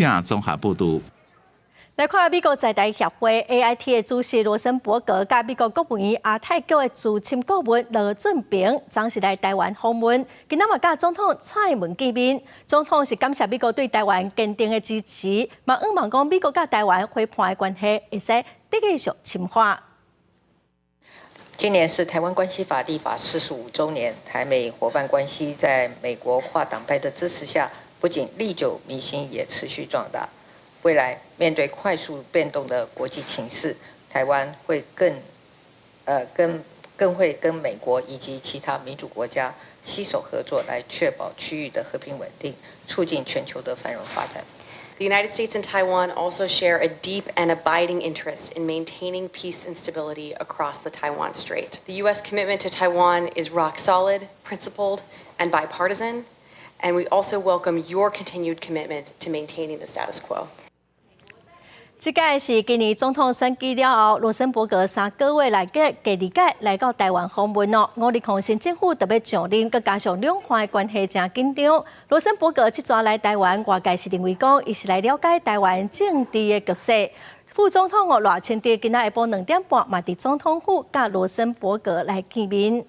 綜合報導。來看美國在台協會 AIT 的主席羅森伯格，佮美國國務院亞太局的資深顧問羅俊平，昨昏來台灣訪問，今仔嘛佮總統蔡英文見面。總統是感謝美國對台灣堅定的支持，嘛向望講美國佮台灣伙伴的關係會使繼續深化。今年是台灣關係法立法45週年，台美夥伴關係在美國跨黨派的支持下，不僅歷久彌新，也持續壯大。未來面對快速變動的國際情勢，台灣會更，呃，跟更會跟美國以及其他民主國家攜手合作，來確保區域的和平穩定，促進全球的繁榮發展。 The United States and Taiwan also share a deep and abiding interest in maintaining peace and stability across the Taiwan Strait. The U.S. commitment to Taiwan is rock solid, principled, and bipartisan, and we also welcome your continued commitment to maintaining the status quo. 這擺是今年總統選舉了後，羅森伯格3個月內底第二擺來到台灣訪問囉。520新政府特別上任，閣加上兩岸關係誠緊張，羅森伯格這逝來台灣，外界是認為講，伊是來了解台灣政治的局勢。副總統賴清德今仔下晡2點半嘛佇總統府佮羅森伯格來見面。